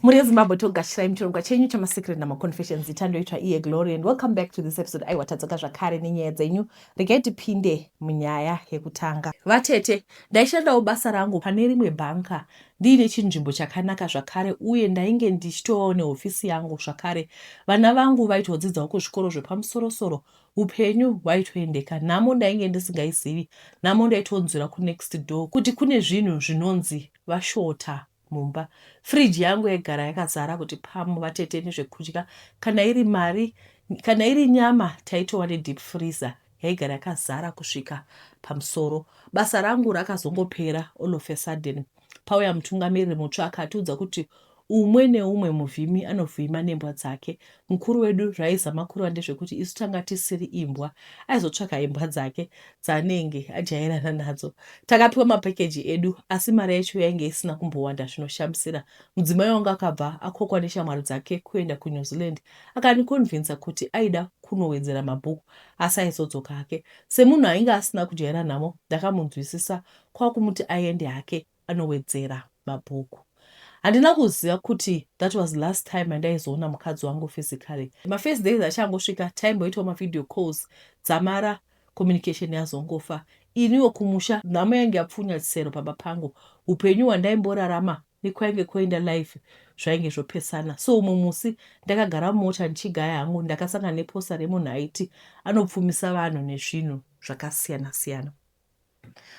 Mhuri yeZimbabwe, togashirai muchirongwa chenyu chamasecret namaconfessions. Itandoitwa iye Glory, and welcome back to this episode. Aiwa, tadzoka zvakare nenyaya dzenyu. Regai tipinde munyaya yekutanga. Vatete, ndaishandawo basa rangu pane rimwe bhanka ndiine chinzvimbo chakanaka zvakare, uye ndainge ndichitovawo nehofisi yangu zvakare. Vana vangu vaitodzidzawo kuzvikoro zvepamusorosoro. Upenyu hwaitoendeka. Nhamo ndainge ndisingaizivi. Nhamo ndaitonzwira kunext door kuti kune zvinhu zvinonzi vashota mumba. Fridge yangu yaigara yakazara kuti pamu, vatete, nezvekudya. Kana iri mari, kana iri nyama, taitova nedeep freezer yaigara yakazara kusvika pamusoro. Basa rangu rakazongopera all of a sudden. Pauya mutungamiriri mutsva akatiudza kuti umwe neumwe muvhimi anovhima nembwa dzake. Mukuru wedu zvaizama kureva ndezvekuti isu tanga tisiri imbwa, aizotsvaka imbwa dzake dzaanenge ajairana nadzo. Takapiwa mapakeji edu asi mari yacho yainge isina kumbowanda zvinoshamisira. Mudzimai wangu akabva akokwa neshamwari dzake kuenda kuNew Zealand. Akandikonvinza kuti aida kunowedzera mabhuku asi aizodzoka hake. Semunhu ainge asina kujaira nhamo ndakamunzwisisa kwakumuti aende hake anowedzera mabhuku. Handina kuziva kuti that was last time yandaizoona mukadzi wangu physically. Mafirst days achangosvika taimboitawo mavideo calls dzamara communication yazongofa. Iniwo kumusha nhamo yainge yapfunya chisero pamba pangu. Upenyu hwandaimborarama nekwainge kwoenda life zvainge zvopesana. So umwe musi ndakagara mumota ndichigaya hangu ndakasangana neposter remunhu aiti anopfumisa vanhu nezvinhu zvakasiyana siyana.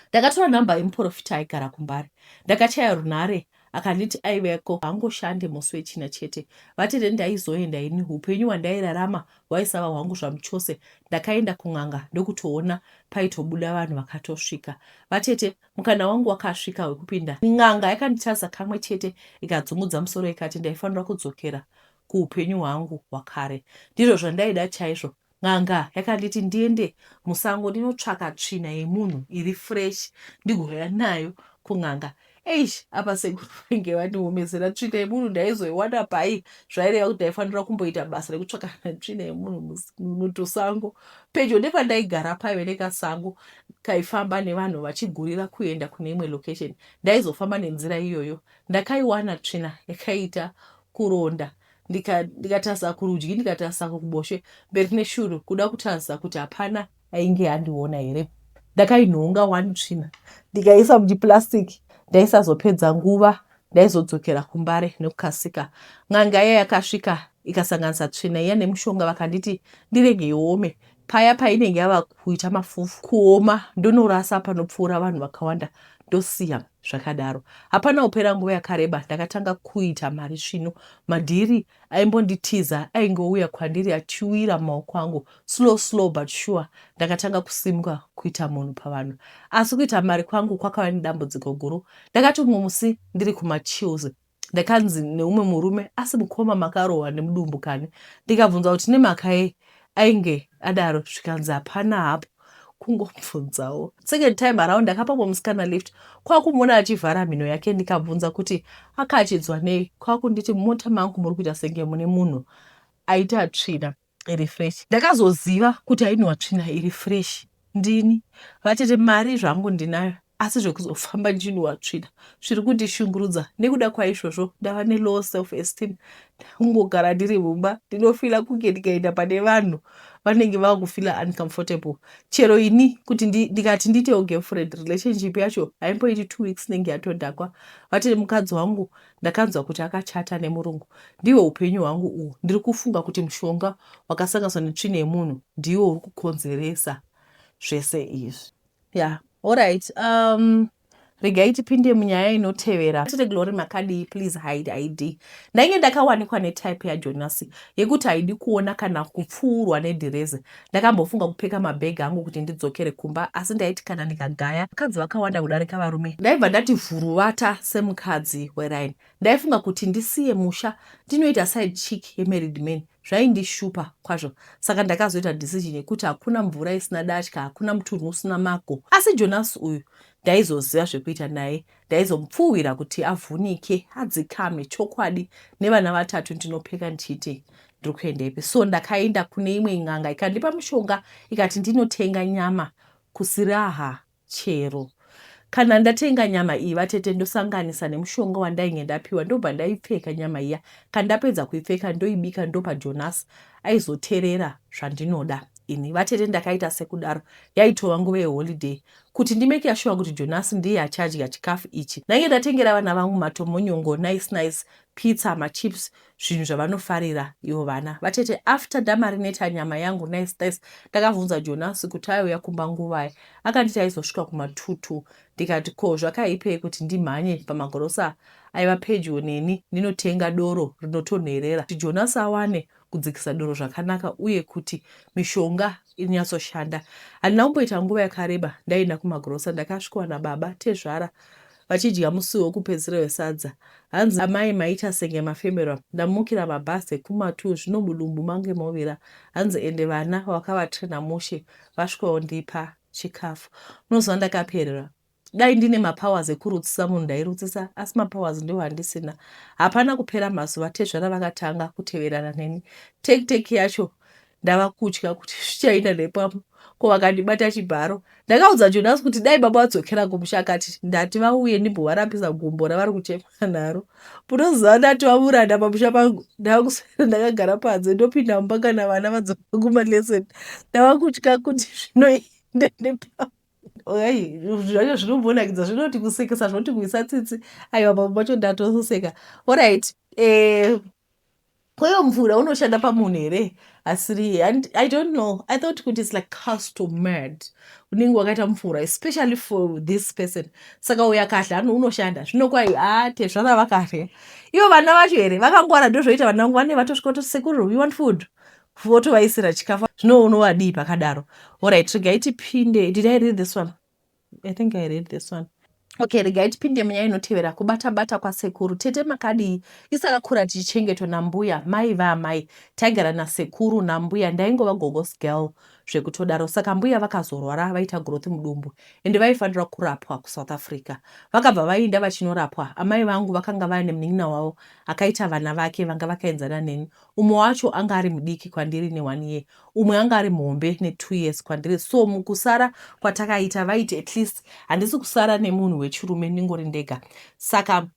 Ndakatora nhamba yemuporofita aigara kuMbare. Ndakachaya runhare akanditi aiveko haangoshande musi weChina chete. Vatete, ndaizoenda ini, hupenyu hwandairarama hwaisava hwangu zvamuchose. Ndakaenda kun'anga ndokutoona paitobuda vanhu vakatosvika. Vatete, mukana wangu wakasvika wekupinda n'anga. Yakanditarisa kamwe chete ikadzungudza musoro ikati ndaifanira kudzokera kuhupenyu hwangu hwakare. Ndizvo zvandaida chaizvo. N'anga yakanditi ndiende musango ndinotsvaka tsvina yemunhu iri fresh ndigouya nayo kun'anga. Eish, apa sekuru vainge vandiomesera. Tsvina yemunhu ndaizoiwana pai? Zvaireva kuti ndaifanira kumboita basa rekutsvaka tsvina yemunhu mutusango. Pedyo nepandaigara paive nekasango kaifamba nevanhu vachigurira kuenda kune imwe location. Ndaizofamba nenzira iyoyo. Ndakaiwana tsvina yakaita kuronda ndikatarisa kurudyi, ndikatarisa kuboshwe, mberi neshure, kuda kutarisa kuti hapana ainge andiona here. Ndakainhonga one tsvina ndikaisa muchiplastic. Ndaisazopedza nguva, ndaizodzokera kuMbare nekukasika. N'anga iya yakasvika ikasanganisa tsvina iya nemushonga. Vakanditi ndirege iome. Paya painenge yava kuita mafufu kuoma ndonorasa panopfuura vanhu vakawanda, ndosiya zvakadaro. Hapana kupera nguva yakareba ndakatanga kuita mari svinu. Madhiri aimbonditiza ainge ouya kwandiri achiwira mumaoko angu. Slow slow but sure ndakatanga kusimuka kuita munhu pavanhu. Asi kuita mari kwangu kwakava nedambudziko guru. Ndakati umwe musi ndiri kumachills ndakanzi neumwe murume, "Asi mukoma, makarohwa nemudumbu kani?" Ndikabvunza kuti nemhaka yei ainge adaro, zvikanzi hapana hapo, kungobvunzawo. Second time around ndakapa mumwe musikana lift kwakumuona achivhara mhino yake. Ndikabvunza kuti akachidzwa nei, kwakunditi mumota mangu muri kuita senge mune munhu aita tsvina iri fresh. Ndakazoziva kuti ainhuwa tsvina iri fresh ndini. Vatete, mari zvangu ndinayo, asi zvekuzofamba ndichinhuwa tsvina zviri kundishungurudza. Nekuda kwaizvozvo ndava nelow self esteem. Ndakungogara ndiri mumba, ndinofila kunge ndikaenda pane vanhu vanenge vava kufila uncomfortable. Chero ini kuti ndikati ndiitewo girlfriend, relationship yacho haimboiti 2 weeks inenge yatodhakwa. Vatete, mukadzi wangu ndakanzwa kuti akachata nemurungu. Ndihwo upenyu hwangu uhu. Ndiri kufunga kuti mushonga wakasanganiswa netsvina yemunhu ndiwo uri kukonzeresa zvese izvi. Yeah, alright, regai tipinde munyaya inotevera. Tete Glory, makadii? Please hide ID. Ndainge ndakawanikwa netype yaJonasi yekuti haidi kuona kana kupfuurwa nedhirezi. Ndakambofunga kupeka mabhegi angu kuti ndidzokere kumba, asi ndaiti kana ndikagaya vakadzi vakawanda kudarika varume, ndaibva ndati vhuruvata semukadzi weraini. Ndaifunga kuti ndisiye musha ndinoita side chick yemarried man zvaindishupa kwazvo. Saka ndakazoita decision yekuti hakuna mvura isina datya, hakuna mutunhu usina mago. Asi Jonas uyu ndaizoziva zvekuita naye. Ndaizomupfuhwira kuti avhunike, adzikame chokwadi. Nevana vatatu ndinopeka ndichiti ndiri kuendepi? So ndakaenda kune imwe n'anga ikandipa mushonga, ikati ndinotenga nyama kusiraha chero. Kana ndatenga nyama iyi vatete ndosanganisa nemushonga wandainge ndapiwa ndobva ndaipfeka nyama iya. Kana ndapedza kuipfeka ndoibika ndopa Jonas aizoterera zvandinoda ini. Vatete ndakaita sekudaro yaitova nguva yeholiday kuti ndimeke sure kuti Jonas ndiye achadya chikafu ichi. Ndainge ndatengera vana vangu matomonyongo nice nice pizza machips zvinhu zvavanofarira ivo vana. Vatete after ndamarineta nyama yangu nice nice ndakavhunza Jonas kuti aiuya kumba nguvai akanditi aizosvika kuma 22 ndikati ko zvakaipei kuti ndimhanye pamagrosa aiva pedyo neni ndinotenga doro rinotonherera kuti Jonas awane kudzikisa doro zvakanaka uye kuti mishonga inyatsoshanda. Handina kumboita nguva yakareba ndaenda kumagrosa ndakasvikowana baba tezvara vachidya musi wekupedzisira wesadza. Hanzi amai maita senge mafemerwa ndamukira mabhazi ekuma 2 zvino mudumbu mange movira. Hanzi ende vana wakavatrainer mushe vasvikondipa chikafu. Unoziva ndakaperera. Dai ndine mapowers ekurutsisa munhu ndairutsisa asi mapowers ndiwo andisina. Hapana kupera mazuva tezvara vakatanga kuteverana neni. Take take yacho ndava kutya kuti zvichaenda nepamwe ko vakandibata chibharo. Ndakaudza Jonas kuti dai baba vadzokera kumusha akati ndati vauye ndimbovarapisa gumbo ravari kuchema naro. Munoziva ndati vamuranda pamusha pangu ndava kuswera ndakagara panze ndopinda mumba kana vana vadzoka kumalesson ndava kutya kuti zvinoenda nepamwe. Ai, zvacho zvinombonakidza zvinoti kusekesa zvinoti kuisa tsitsi aiwa pamwe pacho ndatoseka orit eh, koyo mvura unoshanda pamunhu here asiri and i don't know i thought kuti its like custom made unenge wakaita mvura especially for this person saka uyo akadya ano unoshanda zvino kwai a tezvara vakadya ivo vana vacho here vakangwara ndozvoita vana vangu vane vatosvika kuti sekuru you want food votovaisira chikafu zvino unovadii pakadaro orit regai tipinde did i read this one i think i read this one okay regai tipinde munyaya inotevera kubata bata kwasekuru tete makadii isakakura tichichengetwa nambuya mai vaamai taigara nasekuru nambuya ndaingova gogos girl zvekutodaro saka mbuya vakazorwara vaita growth mudumbu ende vaifanira kurapwa kusouth africa vakabva vainda vachinorapwa amai vangu vakanga vaine munin'ina wavo akaita vana vake vanga vakaenzana neni Umwe wacho anga ari mudiki kwandiri neone year, umwe anga ari muhombe netwo years kwandiri so mukusara kwatakaita vaiti at least handisi kusara nemunhu wechirume ndingori ndega saka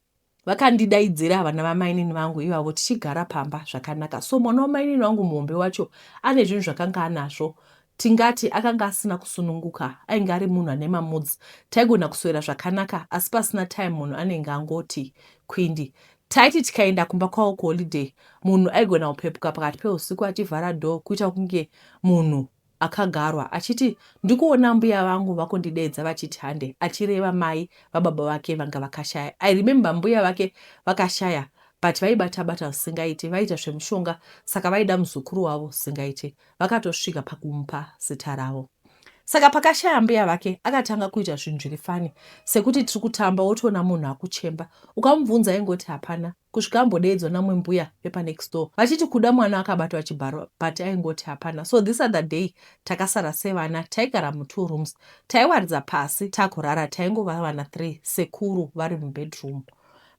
vakandidaidzira vana vamainini vangu ivavo tichigara pamba zvakanaka so mwana wamainini vangu muhombe wacho ane zvinhu zvakanga anazvo tingati akanga asina kusununguka ainge ari munhu ane mamoods taigona kuswera zvakanaka asi pasina time munhu anenge angoti kwindi Taiti tikaenda kumba kwavo kuholiday munhu aigona kupepuka pakati peusiku achivhara door kuita kunge munhu akagarwa achiti ndikuona mbuya vangu vakundideedza vachiti hande achireva mai vababa vake vanga vakashaya. I remember mbuya vake vakashaya but vaibata bata zvisingaite vaiita zvemushonga saka vaida muzukuru wavo zvisingaite vakatosvika pakumupa zita ravo. Saka pakashaya mbuya vake akatanga kuita zvinhu zviri fani sekuti tiri kutamba wotoona munhu akuchemba ukamubvunza aingoti hapana kusvika ambodeedzwa namwe mbuya vepanext door vachiti kuda mwana akabatwa chibharo but aingoti hapana so this other day takasara sevana taigara mutwo rooms taiwaridza pasi takurara taingova vana 3 sekuru vari mubedroom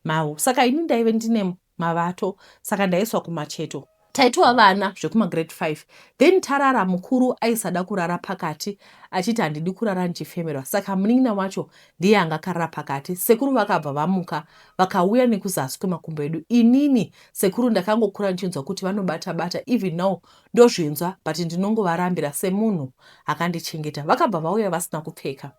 mavo saka ini ndaive ndine mavato saka ndaiswa kumacheto taitova vana zvekumagrade 5 then tarara mukuru aisada kurara pakati achiti handidi kurara ndichifemerwa saka munin'ina wacho ndiye anga akarara pakati sekuru vakabva vamuka vakauya nekuzasi kwemakumbo edu inini sekuru ndakangokura ndichinzwa kuti vanobata bata even now ndozvinzwa but ndinongovarambira semunhu akandichengeta vakabva vauya vasina kupfeka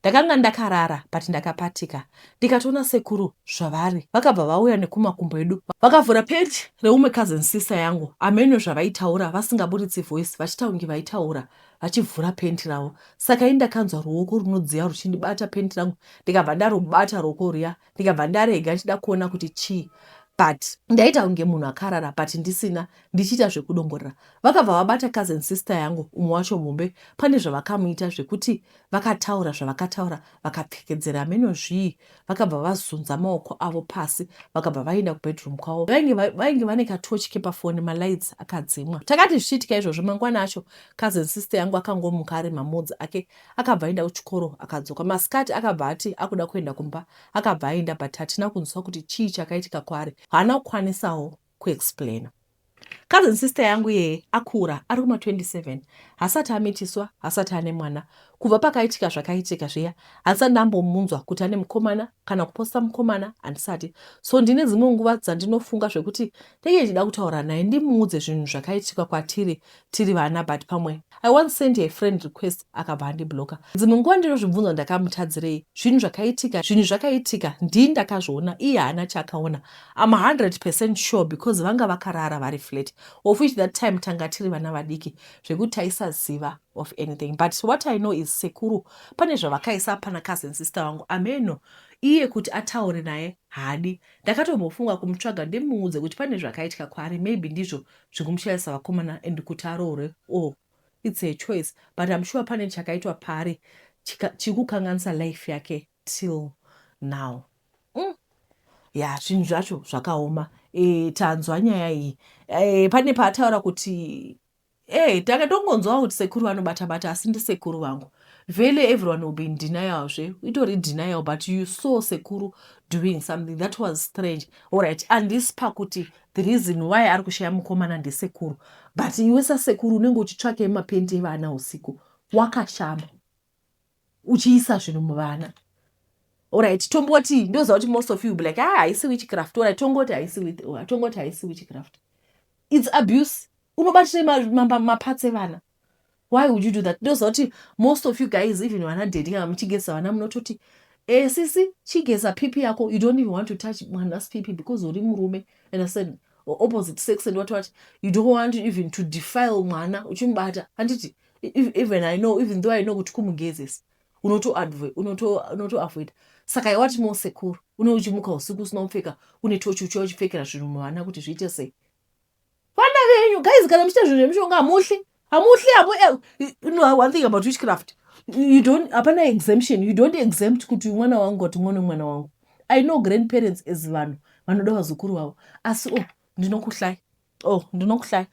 Ndakanga ndakarara but ndakapatika ndikatoona sekuru zvavari vakabva vauya nekumakumbo edu vakavhura page reumwe cousin sister yangu ameno zvavaitaura vasingaburitsi voice vachiita kunge vaitaura vachivhura penti ravo saka ini ndakanzwa ruoko runodziya ruchindibata penti rangu ndikabva ndarubata ruoko ruya ndikabva ndarega ndichida kuona kuti chii but ndaita kunge munhu akarara but ndisina ndichiita zvekudongorera vakabva vabata cousin sister yangu umwe wacho muhombe pane zvavakamuita zvekuti vakataura zvavakataura vakapfekedzera hameno zvii vakabva vazunza maoko avo pasi vakabva vaenda kubedroom kwavo vainge vainge vane katochi kepafoni malights akadzimwa takati zvichiitika izvozvo mangwana acho cousin sister yangu akangomuka ari mamoods ake akabva aenda kuchikoro akadzoka masikati akabva ati akuda kuenda kumba akabva aenda but hatina kunzwa kuti chii chakaitika kwaari haana kukwanisawo kuexplaina. Cousin sister yangu iyeye akura ari kuma 27. Hasati amitiswa, hasati ane mwana. Kubva pakaitika zvakaitika zviya, handisati ndambomunzwa kuti ane mukomana kana kuposta mukomana handisati. So ndine dzimwe nguva dzandinofunga zvekuti ndenge ndichida kutaura naye ndimuudze zvinhu zvakaitika kwatiri tiri vana but pamwe I once sent a friend request akabva andiblocker. Dzimwe nguva ndinozvibvunza ndakamutadzirei. Zvinhu zvakaitika zvinhu zvakaitika ndini ndakazviona iye haana chaakaona. I'm 100% sure because vanga vakarara vari flat of which that time tanga tiri vana vadiki zvekuti taisaziva of anything but what I know is sekuru pane zvavakaisa pana cousin sister vangu ameno iye kuti ataure naye haadi. Ndakatombofunga kumutsvaga ndimuudze kuti pane zvakaitika kwaari maybe ndizvo zvekumushayisa vakomana and kuti aroorwe or it's her choice but I'm sure pane chakaitwa paari chikukanganisa life yake till now. Ya, zvinhu zvacho zvakaoma. Tanzwa nyaya iyi. Pane paataura kuti takatongonzwawo kuti sekuru vanobata bata asi ndisekuru vangu. Vele everyone will be in denial zve. Itori denial but you saw sekuru doing something that was strange. Alright, andisi pakuti the reason why ari kushaya mukomana ndisekuru. But iwe sasekuru unenge uchitsvake mapendi evana usiku. Wakashama. Uchiisa zvinhu muvana. Alright, tomboti ndoziva kuti most of you will be like, ah, haisi witchcraft. Alright, tongoti haisi tongoti haisi witchcraft. It's abuse. Unobatire maparts evana. Why would you do that? Ndoziva kuti most of you guys, even vana daddy kana muchigeza vana munototi sisi chigeza pipi yako. You don't even want to touch mwana's pipi because uri murume and I said opposite sex and what what. You don't want even to defile mwana uchimubata. Handiti even I know, even though I know kuti kumugezesa unoto avoid. Saka iwati mo sekuru une uchimuka usiku usina kupfeka une tochi uchiya uchipfekera zvinhu muvana kuti zviite sei? Vana venyu guys, kana muchiita zvinhu zvemishonga hamuhli hamuhli hamu. You know one thing about witchcraft, you don't, hapana exemption. You don't exempt kuti mwana wangu kuti mwana mwana wangu. I know grandparents as vanhu vanoda vazukuru vavo asi oh, ndinokuhlai, oh, ndinokuhlai.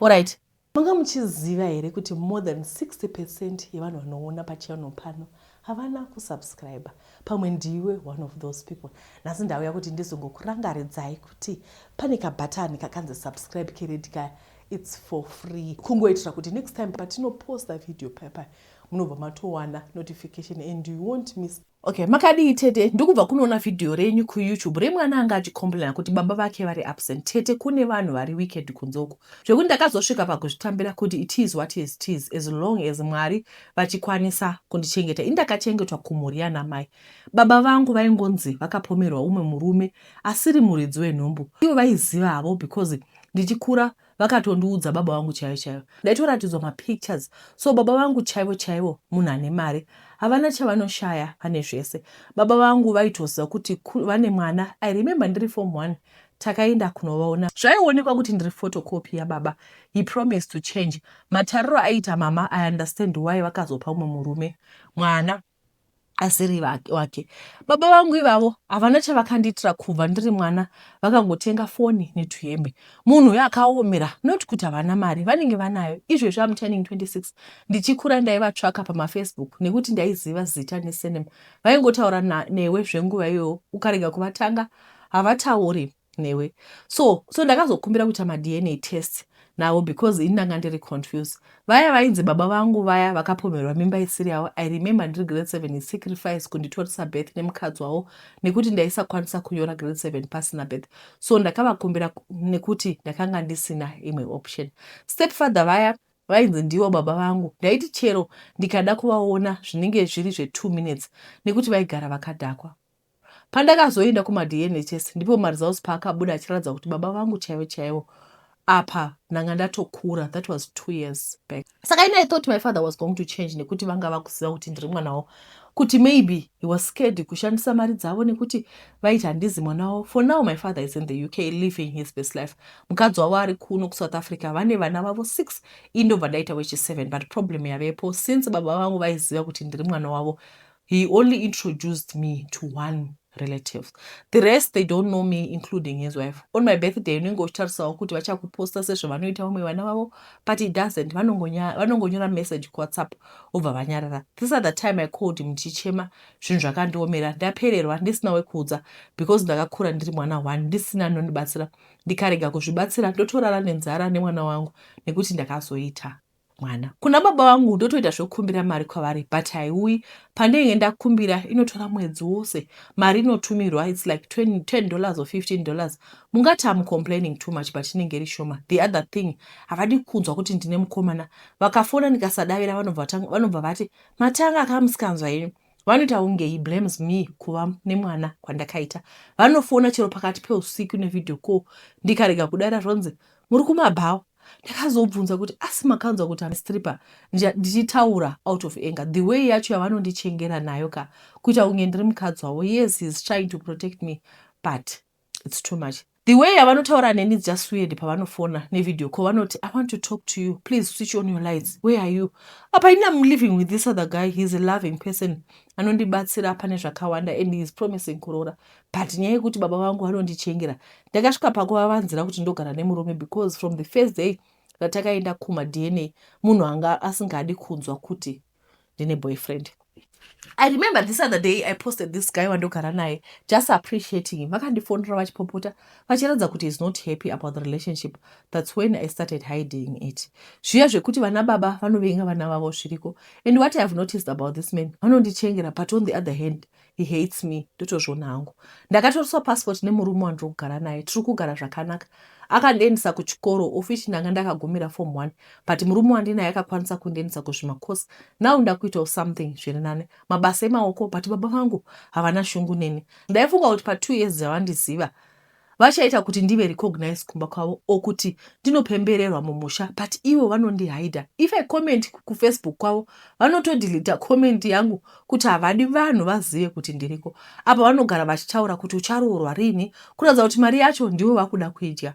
Alright, manga muchiziva here kuti more than 60% yevanhu vanoona pachannel pano havana kusubscribe? Pamwe ndiwe one of those people. Nhasi ndauya kuti ndizongokurangaridzai kuti pane kabhatani kakanzi subscribe kered kaya. It's for free, kungoitira kuti next time patinoposta video paipai munobva matowana notification and you won't miss. Okay, makadii tete? Ndikubva kunoona vhidhiyo renyu kuYouTube remwana anga achicomplaina kuti baba vake vari absent. Tete, kune vanhu vari wicked kunze uku zvekuti ndakazosvika pakuzvitambira kuti it is what it is as long as Mwari vachikwanisa kundichengeta. Ini ndakachengetwa kumhuri yana mai. Baba vangu vaingonzi vakapomerwa umwe murume asiri muridzi wenhumbu. Ivo vaiziva havo because ndichikura vakatondiudza baba vangu chaivo chaivo. Ndaitoratidzwa mapictures. So baba vangu chaivo chaivo munhu ane mari, havana chavanoshaya, vane zvese. Baba vangu vaitoziva kuti vane mwana. I remember ndiri form 1 takaenda kunovaona, zvaionekwa kuti ndiri photocopy yababa. He promised to change. Matariro aiita mama, I understand why vakazopa umwe murume mwana asiri wake. Baba vangu ivavo havana chavakandiitira kubva ndiri mwana, vakangotenga foni netuhembe. Munhu uyo akaomera, not kuti havana mari, vanenge vanayo. Izvezvi am turning 26. Ndichikura ndaivatsvaka pamaFacebook nekuti ndaiziva zita nesurname. Vaingotaura newe zvenguva iyoyo, ukarega kuvatanga havatauri newe. So ndakazokumbira kuita maDNA test navo because ini ndanga ndiri confused. Vaya vainzi baba vangu vaya vakapomerwa mimba isiri yavo, I remember ndiri grade 7 he sacrifice kunditoresa birth nemukadzi wavo nekuti ndaisakwanisa kunyora grade 7 pasina birth. So ndakavakumbira nekuti ndakanga ndisina imwe option. Stepfather vaya vainzi ndivo baba vangu, ndaiti chero ndikada kuvaona zvinenge zviri zve2 minutes nekuti vaigara vakadhakwa. Pandakazoenda kumaDNA test ndipo maresults paakabuda achiratidza kuti baba vangu chaivo chaivo. Apa ndanga ndatokura, that was 2 years back. Saka ini I thought my father was going to change nekuti vanga vakuziva kuti ndiri mwana wavo, kuti maybe he was scared kushandisa mari dzavo nekuti vaiti handizi mwana wavo. For now my father is in the UK living his best life. Mukadzi wavo ari kuno kuSouth Africa, vane vana vavo 6, ini ndobva ndaita wechi7. But problem yavepo, since baba vangu vaiziva kuti ndiri mwana wavo, he only introduced me to one relative. The rest, they don't know me, including his wife. On my birthday unenge uchitarisawo kuti vachakuposta sezvavanoita vamwe vana vavo, but it doesn't. Vanongonyora message kuWhatsApp vobva vanyarara. This other time I called him ndichichema, zvinhu zvakandiomera, ndapererwa, ndisina wekuudza because ndakakura ndiri mwana one, ndisina anondibatsira. Ndikarega kuzvibatsira ndotorara nenzara nemwana wangu nekuti ndakazoita. Mwana kuna baba vangu ndotoita zvekukumbira mari kwavari, but haiuyi. Pandinenge ndakumbira inotora mwedzi wose. Mari inotumirwa, it's like $10 or $15. Mungati am complaining too much, but inenge iri shoma. The other thing, havadi kunzwa kuti ndine mukomana. Vakafona ndikasadavira, vanobva vati, "Matanga akamusikanzwa henyu." Vanoita kunge he blames me kuva nemwana kwandakaita. Vanofona chero pakati peusiku nevideo call. Ndikarega kudara, zvonzi, "Muri kumabhawa." Ndakazobvunza kuti, "Asi makanzwa kuti stripper?" Ndichitaura out of anger. The way yacho yavanondichengera nayo ka, kuita kunge ndiri mukadzi wavo. Yes, he is trying to protect me, but it's too much. The way yavanotaura neni is just weird. Pavanofona nevideo call vanoti, "I want to talk to you. Please switch on your lights. Where are you?" Apa ini am living with this other guy. He is a loving person, anondibatsira pane zvakawanda, and he is promising kuroora. But nyaya yekuti baba vangu vanondichengera, ndakasvika pakuvavanzira kuti ndogara nemurume, because from the first day ratakaenda kumaDNA, munhu anga asingadi kunzwa kuti ndine boyfriend. I remember this other day I posted this guy wandogara naye, just appreciating him. Vakandifonera vachipopota, vachiratidza kuti is not happy about the relationship. That's when I started hiding it. Zviya zvekuti vana baba vanovenga vana vavo zviriko. And what I have noticed about this man, vanondichengera, but on the other hand he hates me. Ndotozviona hangu. Ndakatoriswa passport nemurume wandiri kugara naye. Tiri kugara zvakanaka. Akandiendesa kuchikoro, of which ndanga ndakagumira form one, but murume wandinaye akakwanisa kundiendesa kuzvimakosi. Now ndakuitawo something zviri nane, mabasa emaoko, but baba vangu havana shungu neni. Ndaifunga kuti pa2 years dzavandiziva vachaita kuti ndive recognize kumba kwavo, okuti ndinopembererwa mumusha, but ivo vanondihide. If I comment kuFacebook kwavo, vanotodhilita comment yangu kuti havadi vanhu vazive kuti ndiriko. Apa vanogara vachitaura kuti, "Ucharoorwa rini?" Kuratidza kuti mari yacho ndivo vakuda kuidya.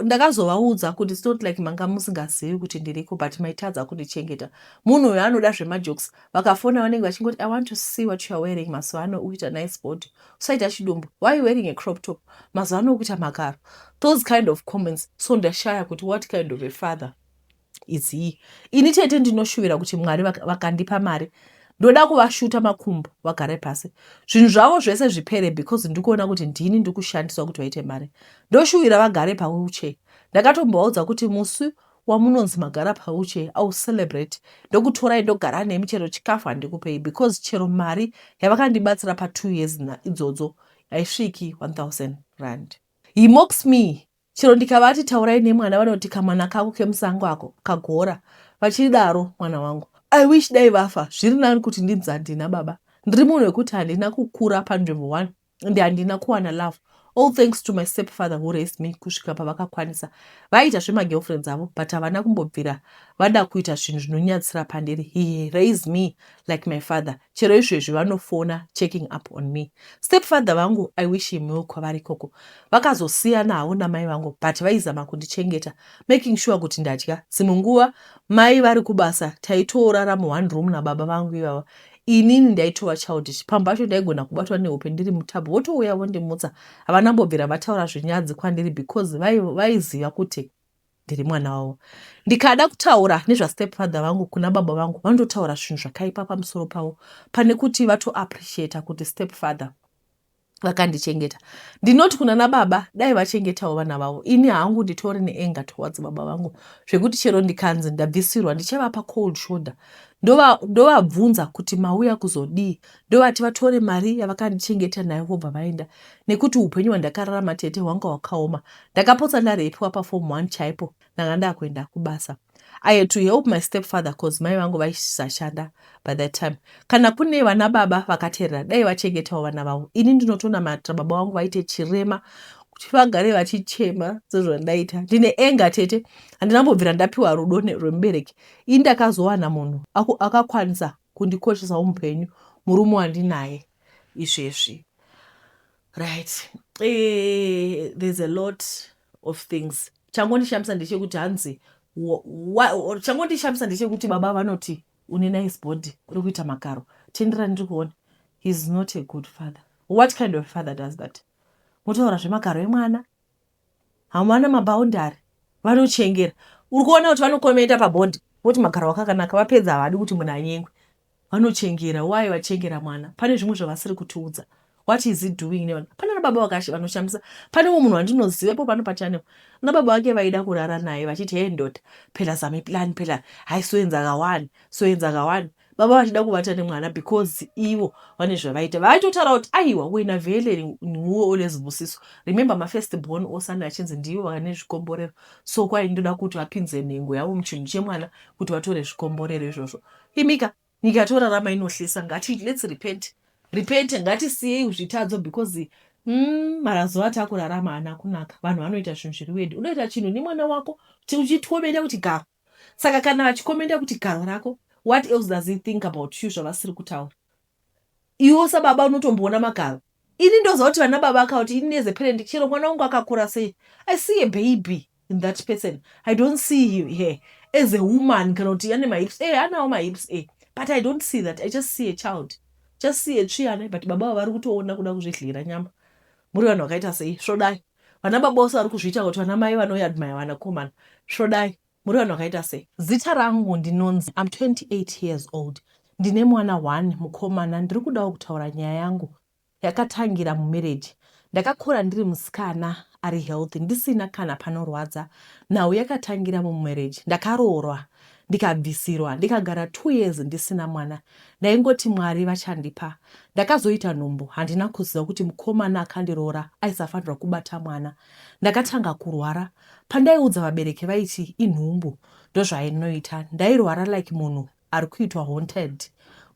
Ndakazovaudza kuti it's not like manga musingazivi kuti ndiriko, but maitadza kundichengeta. Munhu uyo anoda zvemajokes. Vakafona vanenge vachingoti, "I want to see what you are wearing. Mazuva ano ukuita nice body, usaita chidumbu. Why you wearing a crop top? Mazuva ano ukuita makaro." Those kind of comments. So ndashaya kuti what kind of a father is he. Ini tete ndinoshuvira kuti Mwari vakandipa mari, ndoda kuvashuta makumbo vagare pasi, zvinhu zvavo zvese zvipere, because ndikuona kuti ndini ndiri kushandiswa kuti vaite mari. Ndoshuvira vagare pawheelchair. Ndakatombovaudza kuti musi wamunonzi magara pawheelchair, I will celebrate. Ndokutorai, ndogara nemi, chero chikafu handikupei, because chero mari yavakandibatsira pa2 years idzodzo haisviki R1000. He mocks me. Chero ndikavati, "Taurai nemwana," vanoti, "Kamwana kako kemusango ako kagora." Vachidaro mwana wangu. I wish dai vafa. Zviri nani kuti ndinzi handina baba. Ndiri munhu wekuti handina kukura panzvimbo one and handina kuwana love, all thanks to my stepfather who raised me kusvika pavakakwanisa. Vaiita zvemagirlfriends avo, but havana kumbobvira vada kuita zvinhu zvinonyatsira pandiri. He raised me like my father. Chero izvezvi vanofona checking up on me. Stepfather vangu, I wish him well kwavari ikoko. Vakazosiyana havo namai vangu, but vaizama kundichengeta, making sure kuti ndadya. Dzimwe nguva mai vari kubasa, taitorara muone room nababa vangu ivava. Inini ndaitova childish pamba pacho. Ndaigona kubatwa nehope ndiri mutub, votouya vondimutsa. Havana mbobvira vataura zvenyadzi kwandiri because vaiziva kuti ndiri mwana wavo. Ndikada kutaura nezvastepfather vangu kuna baba vangu, vanototaura zvinhu zvakaipa pamusoro pavo pane kuti vatoappreciata kuti stepfather vakandichengeta. Ndinoti kuna nababa, dai vachengetawo vana vavo. Ini hangu nditori neanger towards baba vangu, zvekuti chero ndikanzi ndabvisirwa, ndichavapa cold shoulder. Ndovabvunza kuti, "Mauya kuzodii?" Ndovati vatore mari yavakandichengeta nayo, vobva vaenda, nekuti upenyu hwandakararama, tete, hwanga hwakaoma. Ndakapotsa ndarepiwa paform one chaipo. Ndanga ndakuenda kubasa. I had to help my stepfather 'cause mai vangu vaisashanda by that time. Kana kune vana baba vakateerera, dai vachengetawo vana vavo. Ini ndinotonamatira baba vangu vaite chirema kuti vagare vachichema sezvandaita. Ndine anger, tete. Handinambobvira ndapiwa rudo rwemubereki. Ini ndakazowana munhu akakwanisa kundikoshesawo mupenyu, murume wandinaye izvezvi. Right, there's a lot of things. Changondishamisa ndechekuti hanzi, changondishamisa ndechekuti baba vanoti, "Une nice body, uri kuita makaro, tendera ndiri kuona." He is not a good father. What kind of father does that? Motaura zvemakaro emwana, hamwana maboundary. Vanochengera. Uri kuona kuti vanokomenta pabody voti makaro akakanaka, vapedza havadi kuti munhu anyengwe. Vanochengera. Wai vachengera mwana? Pane zvimwe zvavasiri kutiudza. What is he doing nevanhu? Pane vana baba vanoshamisa. Pane umwe munhu wandinoziva ipo pano pachannel, ana baba vake vaida kurara naye vachiti, "Hey ndoda phela, zama iplan phela, hayi, soyenza ka-one, soyenza ka-one." Baba vachida kuvata nemwana because ivo vane zvavaita. Vaitotaura kuti, "Aiwa, wena vhele nguwe olezibusiso." Remember, mafirst born osana achinzi ndivo vane zvikomborero, so kwai ndoda kuti vapinze nhengo yavo muchinhu chemwana kuti vatore zvikomborero izvozvo. Imika, nyika yatorarama inohlisa. Ngati, let's repent, repent, ngatisiyei zvitadzo because marazuva atakurarama haana kunaka. Vanhu vanoita zvinhu zviri wedi. Unoita chinhu nemwana wako uchitomenda kuti garo. Saka kana vachikomenda kuti garo rako, what else does he think about you zvavasiri kutaura? Iwo sababa unotomboona magaro. Ini ndoziva kuti vana baba akauti, ini as a parent, chero mwana wangu akakura sei, I see a baby in that person. I don't see her as a woman kana kuti ane mahips. Anawo mahips, but I don't see that. I just see a child, just see a tsviyana. But baba vari kutoona kuda kuzvidlira nyama. Muri vanhu vakaita sei? Svodai. Vana baba vose vari kuzviita kuti vana mai vanoadmire vanakomana. Svodai. Muri vanhu vakaita sei? Zita rangu ndinonzi, I'm 28 years old, ndine mwana 1 mukomana. Ndiri kudawo kutaura nyaya yangu yakatangira mumarriage. Ndakakura ndiri musikana ari healthy, ndisina kana panorwadza. Nhau yakatangira mumarriage. Ndakaroorwa, ndikabvisirwa, ndikagara 2 years ndisina mwana. Ndaingoti Mwari vachandipa. Ndakazoita nhumbu. Handina kuziva kuti mukomana akandiroora aisafanirwa kubata mwana. Ndakatanga kurwara. Pandaiudza vabereki vaiti inhumbu, ndozvainoita. Ndairwara like munhu ari kuitwa haunted.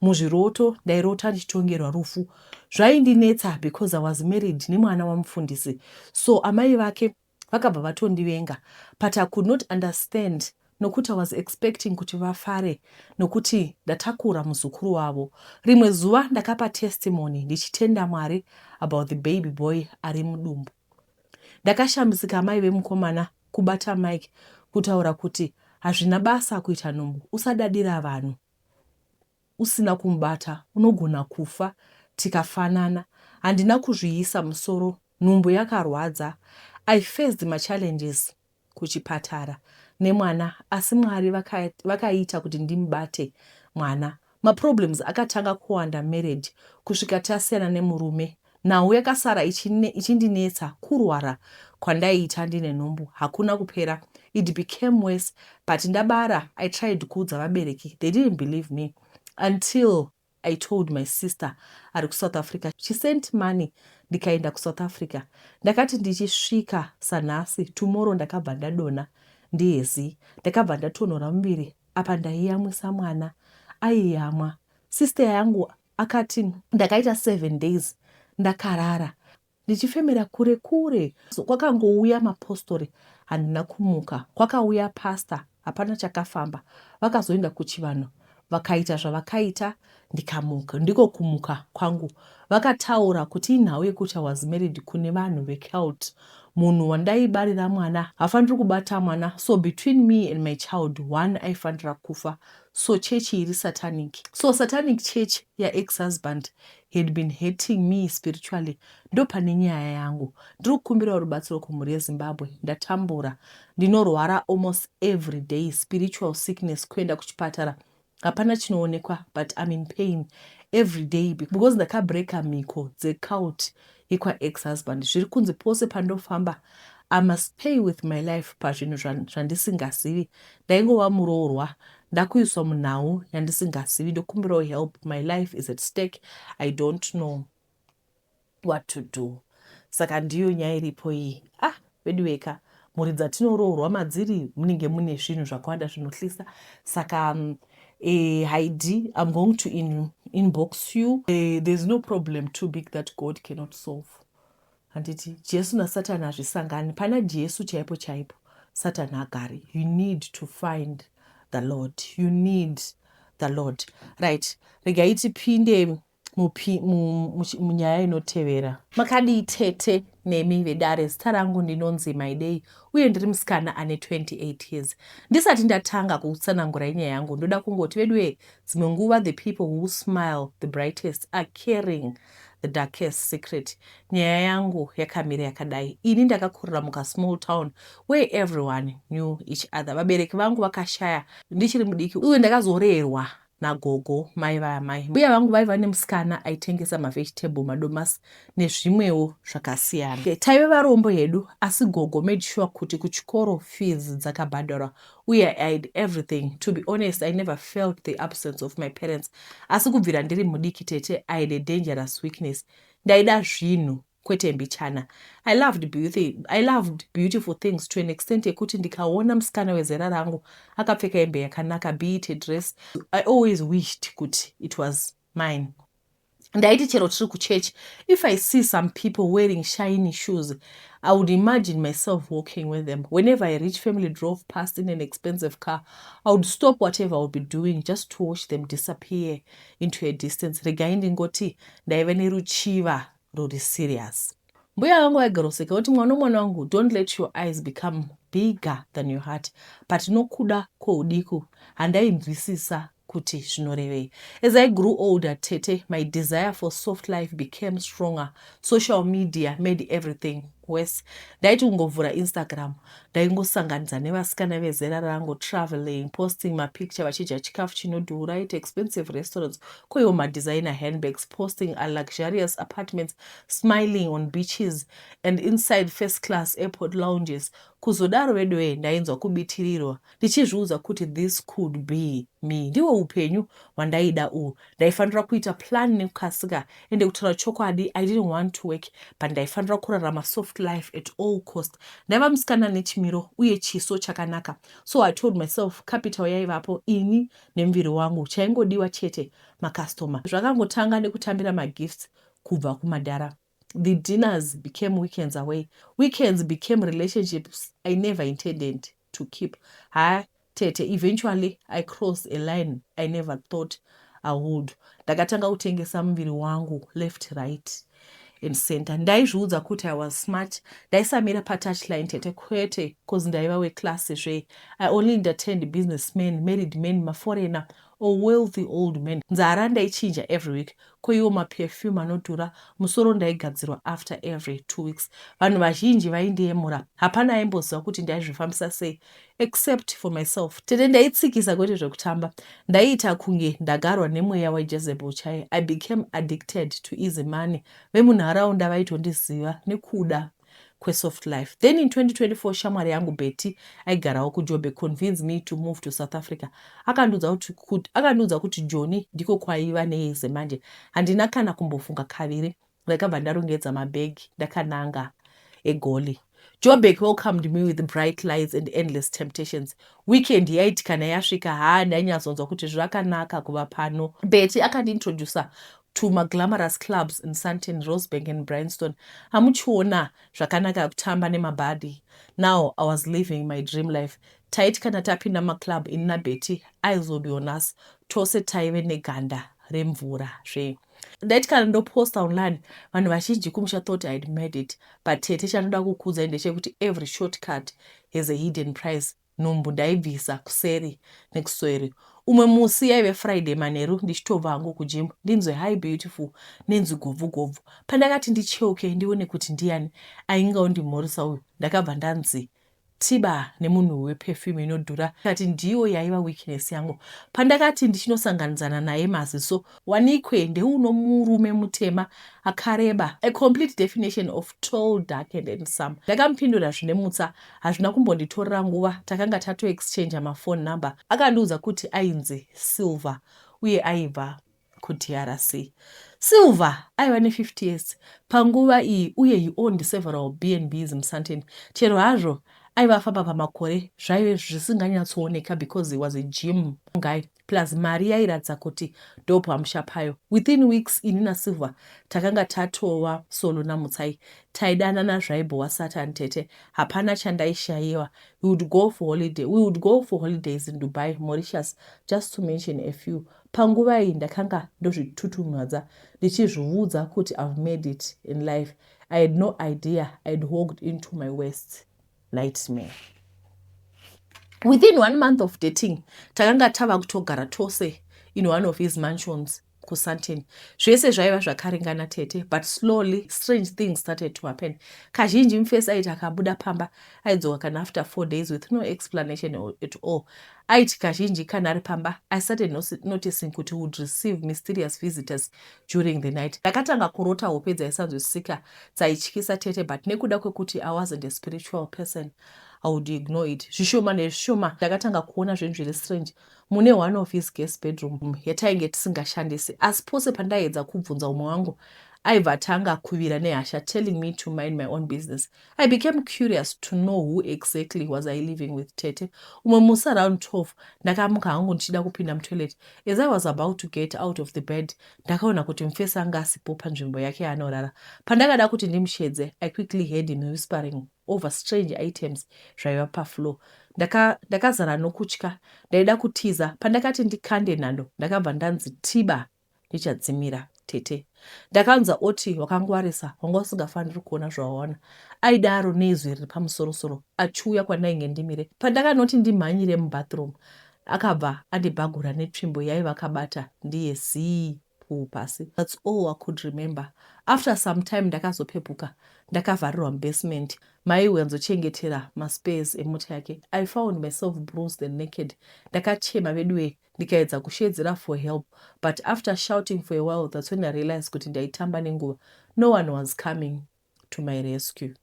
Muzviroto ndairota ndichitongerwa rufu. Zvaindinetsa because I was married nemwana wamufundisi, so amai vake vakabva vatondivenga. But I could not understand nokuti I was expecting kuti vafare nokuti ndatakura muzukuru wavo. Rimwe zuva ndakapa testimony ndichitenda Mwari about the baby boy ari mudumbu. Ndakashamisika mai vemukomana kubata mike kutaura kuti hazvina basa kuita nhumbu, usadadira vanhu usina kumubata, unogona kufa tikafanana. Handina kuzviisa musoro. Nhumbu yakarwadza. I faced machallenges kuchipatara nemwana, asi Mwari vakaita kuti ndimubate mwana. Maproblems akatanga kuwanda marriage kusvika tasiyana nemurume. Nhau yakasara ichindinetsa, kurwara kwandaiita ndine nhumbu hakuna kupera. It became worse. But ndabara, I tried kuudza vabereki. They didn't believe me until I told my sister ari kuSouth Africa. She sent money, ndikaenda kuSouth Africa. Ndakati ndichisvika sanhasi tomorrow, ndakabva ndadonha ndihezi. Ndakabva ndatonhora muviri. Apa ndaiyamwisa mwana, aiyamwa. Sister yangu akati ndakaita 7 days ndakarara ndichifemera kure kure. Kwakangouya mapostori, handina kumuka. Kwakauya pasta, hapana chakafamba. Vakazoenda kuchivanhu, vakaita zvavakaita, ndikamuka. Ndiko kumuka kwangu. Vakataura kuti inhau yekuti I was married kune vanhu vecult. Munhu wandaibarira mwana haafaniri kubata mwana, so between me and my child, one aifanira kufa. So chechi iri satanic, so satanic church yaex husband had been hating me spiritually. Ndo pane nyaya yangu. Ndiri kukumbirawo rubatsiro kumhuri yeZimbabwe. Ndatambura, ndinorwara almost every day, spiritual sickness. Kuenda kuchipatara hapana chinoonekwa, but I'm in pain every day because ndakabreka mhiko dzecult yekwaex husband. Zviri kunzi pose pandofamba I must pay with my life pazvinhu zvandisingazivi. Ndaingova muroorwa, ndakuiswa munhau yandisingazivi. Ndokumbirawo help. My life is at stake. I don't know what to do. Saka ndiyo nyaya iripo iyi. Ah, vedu weka, mhuri dzatinoroorwa madziri munenge mune zvinhu zvakawanda zvinohlisa. Saka Heidi, I'm going to inbox you. There's no problem too big that God cannot solve. Handiti Jesu naSatani hazvisangani? Pana Jesu chaipo chaipo, Satani agari. You need to find the Lord. You need the Lord. Right, regai tipinde munyaya inotevera. Makadii tete nemi vedare? Zita rangu ndinonzi Maidei uye ndiri musikana ane 28 years. Ndisati ndatanga kutsanangura inyaya yangu, ndoda kungoti veduwe, dzimwe nguva the people who smile the brightest are carrying the darkest secret. Nyaya yangu yakamira yakadai. Ini ndakakurira mukasmall town where everyone knew each other. Vabereki vangu vakashaya ndichiri mudiki uye ndakazorerwa Nagogo mai vaamai. Mbuya vangu vaiva nemusikana aitengesa mavegetable, madomasi nezvimwewo zvakasiyana. Taive varombo hedu, asi gogo made sure kuti kuchikoro fees dzakabhadharwa uye I had everything. To be honest, I never felt the absence of my parents. Asi kubvira ndiri mudiki, tete, I had a dangerous weakness. Ndaida zvinhu kwete mbichana. I loved beautiful things to an extent yekuti ndikaona musikana wezera rangu akapfeka hembe yakanaka, be it a dress, I always wished kuti it was mine. Ndaiti chero tiri kuchechi, if I see some people wearing shiny shoes, I would imagine myself walking with them. Whenever a rich family drove past in an expensive car, I would stop whatever I would be doing just to watch them disappear into a distance. Regai ndingoti ndaiva neruchiva ruri serious. Mbuya vangu vaigaroseka kuti, "Mwana, mwana wangu, don't let your eyes become bigger than your heart." But nokuda kwoudiku handainzwisisa kuti zvinorevei. As I grew older, tete, my desire for soft life became stronger. Social media made everything worse. Ndaiti kungovhura Instagram, ndaingosanganidza nevasikana vezera rangu traveling, posting mapicture vachidya chikafu chinodhura at expensive restaurants, koiwo madesigner handbags, posting a luxurious apartments, smiling on beaches and inside first class airport lounges. Kuzodaro veduwe, ndainzwa kubitirirwa ndichizviudza kuti this could be me. Ndiwo upenyu hwandaida uhu. Ndaifanira kuita plan nekukasika. Ende kutaura chokwadi, I didn't want to work, but ndaifanira kurarama soft life at all cost. Ndaiva musikana nechimiro uye chiso chakanaka, so I told myself capital yaivapo, ini nemuviri wangu. Chaingodiwa chete macustomer. Zvakangotanga nekutambira magifts kubva kumadhara. The dinners became weekends away. Weekends became relationships I never intended to keep. Ha, tete, eventually I crossed a line I never thought I would. Ndakatanga kutengesa muviri wangu left, right and center. Ndaizviudza kuti I was smart. Ndaisamira patouchline, tete, kwete, cause ndaiva weclass zve. I only entertained businessmen, married men, maforeigner or wealthy old men. Nzara ndaichinja every week, koiwo maperfume anodhura. Musoro ndaigadzirwa after every 2 weeks. Vanhu vazhinji vaindiyemura. Hapana aimboziva kuti ndaizvifambisa sei except for myself. Tete, ndaitsikisa kwete zvekutamba. Ndaiita kunge ndagarwa nemweya waJezebel chai. I became addicted to easy money. Vemunharaunda vaitondiziva nekuda kwesoft life. Then in 2024, shamwari yangu Betty aigarawo kuJoburg convince me to move to South Africa. Akandiudza kuti Joni ndiko kwaiva neeze manje. Handina kana kumbofunga kaviri, ndakabva ndarongedza mabhegi ndakananga eGoli. Joburg welcomed me with bright lights and endless temptations. Weekend yaiti kana yasvika, haa, ndainyatsonzwa kuti zvakanaka kuva pano. Betty akandiintroduca to maglamorous clubs in Sandton, Rosebank and Bryanston. Hamuchiona zvakanaka kutamba nemabhadhi. Now I was living my dream life. Taiti kana tapinda maclub ini naBetty, eyes would be on us. Tose taive neganda remvura zve. Ndaiti kana ndoposta online, vanhu vazhinji kumusha thought I had made it. But tete, chanoda kukuudzai ndechekuti every shortcut has a hidden price. Nhumbu ndaibvisa kuseri nekusweri. Umwe musi yaive Friday manheru, ndichitobva hangu kugym, ndinzwe "Hi, beautiful" nenzwi gobvu gobvu. Pandakati ndicheuke ndione kuti ndiani ainge ondimhoresa uyu, ndakabva ndanzi tiba nemunhu weperfume inodhura. Kati ndiyo yaiva weakness yangu. Pandakati ndichinosanganidzana naye maziso, wanikwe ndeuno murume mutema akareba, a complete definition of tall, dark and handsome. Ndakamupindura zvine mutsa. Hazvina kumbonditorera nguva, takanga tatoexchangea maphone number. Akandiudza kuti ainzi Silver uye aibva kuDRC. Silver aiva ne50 years panguva iyi uye he owned several B&Bs muSandton. Chero hazvo aiva afamba pamakore, zvaive zvisinganyatsooneka because he was a gym guy, plus mari yairatidza kuti ndopamusha payo. Within weeks, ini naSilver takanga tatova solo namutsai. Taidanana zvaibhowa Satan. Tete, hapana chandaishayiwa. We would go for holidays in Dubai, Mauritius, just to mention a few. Panguva iyi ndakanga ndozvitutumadza ndichizviudza kuti I've made it in life. I had no idea I had walked into my worst nightmare. Within one month of dating, takanga tava kutogara tose in one of his mansions. kuSandton. Zvese zvaiva zvakaringana, tete, but slowly strange things started to happen. Kazhinji mufesi aiti akabuda pamba, aidzoka kana after 4 days with no explanation at all. Aiti kazhinji kana ari pamba, I started noticing kuti would receive mysterious visitors during the night. Ndakatanga kurota hope dzaisanzwisisika, dzaityisa, tete, but nekuda kwekuti I wasn't a spiritual person, I would ignore it. Zvishoma nezvishoma ndakatanga kuona zvinhu zviri strange mune one of his guest bedroom yatainge tisingashandisi. Asi pose pandaiedza kubvunza umwe wangu, aibva atanga kuvira nehasha, telling me to mind my own business. I became curious to know who exactly was I living with, tete. Umwe musi around 12, ndakamuka hangu ndichida kupinda mutoilet. As I was about to get out of the bed, ndakaona kuti mufesi anga asipo panzvimbo yake yaanorara. Pandakada kuti ndimushedze, I quickly heard him whispering over strange items zvaiva pafloor. Ndakazara nokutya, ndaida kutiza. Pandakati ndikande nhando, ndakabva ndanzi tiba ndichadzimira, tete. Ndakanzwa oti, "Wakangwarisa, wanga usingafaniri kuona zvawaona." Aidaro neizwi riri pamusorosoro achiuya kwandainge ndimire. Pandakanoti ndimhanyire mubathroom, akabva andibhagura netsvimbo yaiva akabata, ndiye zii puu pasi. That's all I could remember. After some time ndakazopepuka ndakavharirwa mubasement maiwanzochengetera maspares emota yake. I found myself bruised and naked. Ndakachema veduwe, ndikaedza kushedzera for help, but after shouting for a while, that's when I realized kuti ndaitamba nenguva. No one was coming to my rescue.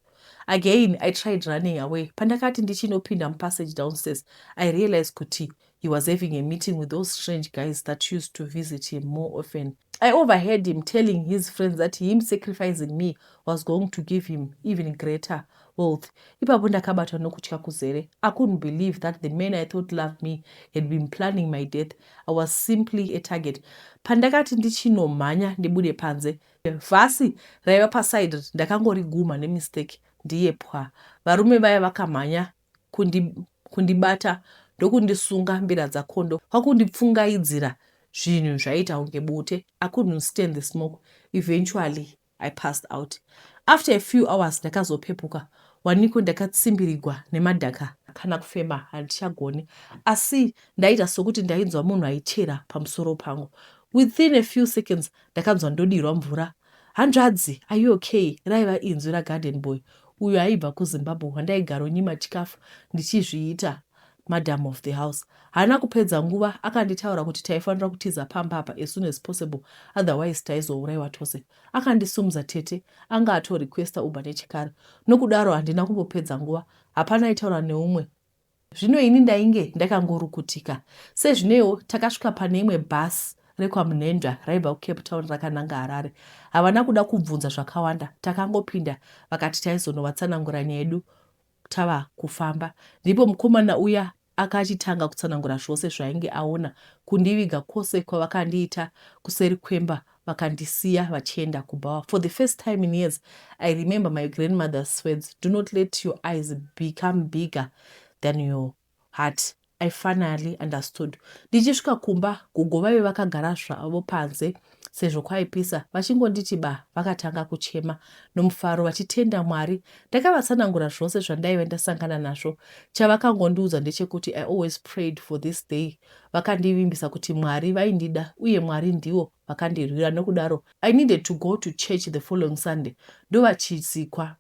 Again I tried running away. Pandakati ndichinopinda mupassage downstairs, I realized kuti he was having a meeting with those strange guys that used to visit him more often. I overheard him telling his friends that him sacrificing me was going to give him even greater wealth. Ipapo ndakabatwa nokutya kuzere. I couldn't believe that the man I thought loved me had been planning my death. I was simply a target. Pandakati ndichinomhanya ndibude panze, vhasi raiva paside ndakangoriguma nemistake, ndiye pwa. Varume vaya vakamhanya kundibata ndokundisunga mbira dzakondo, kwakundipfungaidzira zvinhu zvaiita kunge bute. I couldn't stand the smoke. Eventually I passed out. After a few hours ndakazopepuka, waniko ndakatsimbirigwa nemadhaka, kana kufema handichagoni, asi ndaita sokuti ndainzwa munhu aichera pamusoro pangu. Within a few seconds ndakanzwa ndodirwa mvura. "Hanzvadzi, are you okay?" Raiva inzwi ragarden boy uyo aibva kuZimbabwe, wandaigaronyima chikafu ndichizviita madam of the house. Haana kupedza nguva akanditaura kuti taifanira kutiza pamba apa as soon as possible, otherwise taizourayiwa tose. Akandisumudza, tete. Anga atorequesta Uber nechekare, nokudaro handina kumbopedza nguva. Hapana aitaura neumwe zvino, ini ndainge ndakangorukutika sezvinewo. Takasvika pane imwe bhasi rekwaMunhendwa raibva kuCape Town rakananga Harare. Havana kuda kubvunza zvakawanda, takangopinda. Vakati taizonovatsanangura nyaya yedu tava kufamba. Ndipo mukomana uya akachitanga kutsanangura zvose zvaainge aona, kundiviga kwose kwavakandiita kuseri kwemba, vakandisiya vachienda kubhawa. For the first time in years, I remember my grandmother's words, "Do not let your eyes become bigger than your heart." I finally understood. Ndichisvika kumba, gogo vaive vakagara zvavo panze sezvo kwaipisa. Vachingonditi ba, vakatanga kuchema nomufaro vachitenda Mwari. Ndakavatsanangura zvose zvandaive ndasangana nazvo. Chavakangondiudza ndechekuti, "I always prayed for this day." Vakandivimbisa kuti Mwari vaindida uye Mwari ndivo vakandirwira, nokudaro I needed to go to church the following Sunday ndovachizikwa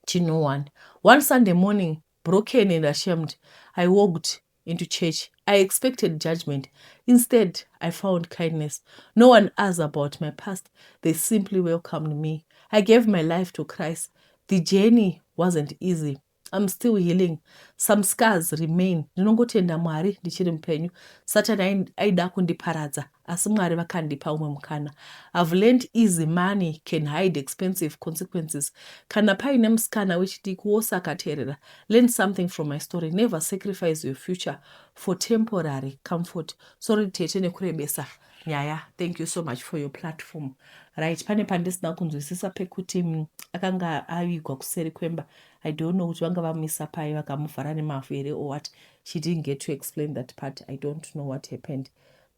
chino. One Sunday morning, broken and ashamed, I walked into church. I expected judgment. Instead, I found kindness. No one asked about my past. They simply welcomed me. I gave my life to Christ. The journey wasn't easy. I'm still healing. Some scars remain. Ndinongotenda Mwari ndichiri mupenyu. Satani aida kundiparadza, asi Mwari vakandipa umwe mukana. I've learned easy money can hide expensive consequences. Kana paine musikana wechidiki wose akateerera, learn something from my story. Never sacrifice your future for temporary comfort. Sorry, tete, nekurebesa nyaya. Thank you so much for your platform. Right, pane pandisina kunzwisisa pekuti akanga avigwa kuseri kwemba. I don't know kuti vanga vamisa pai, vakamuvhara nemavhu here or what. She didn't get to explain that part. I don't know what happened,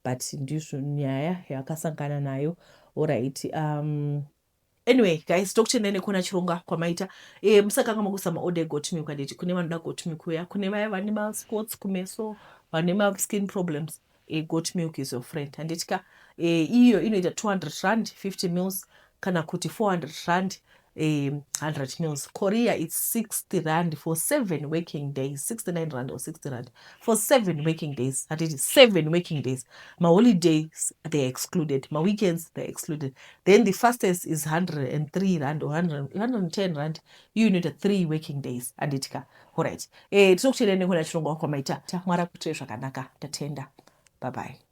but ndizvo nyaya yaakasangana nayo. Alright, anyway guys, tokutendai nekuona chirongwa kwamaita. Musakanga makuisa maorder egoat milk, handiti? Kune vanoda goat milk uya, kune vaya vane maspots kumeso, vane maskin problems, goat milk is your friend, handiti ka? Iyo inoita 200 rand 50 mils kana kuti 400 rand 100 mils. Korea, it's 60 rand for 7 working days, 69 rand or 60 rand for 7 working days, handiti? 7 working days. Maholidays, they're excluded. Maweekends, they're excluded. Then the fastest is 103 rand or 100, 110 rand. Iyo inoita 3 working days, handiti ka? Alright, tinokutendai nekuona chirongwa kwamaita. Mwari akuitire zvakanaka. Tatenda, bye bye.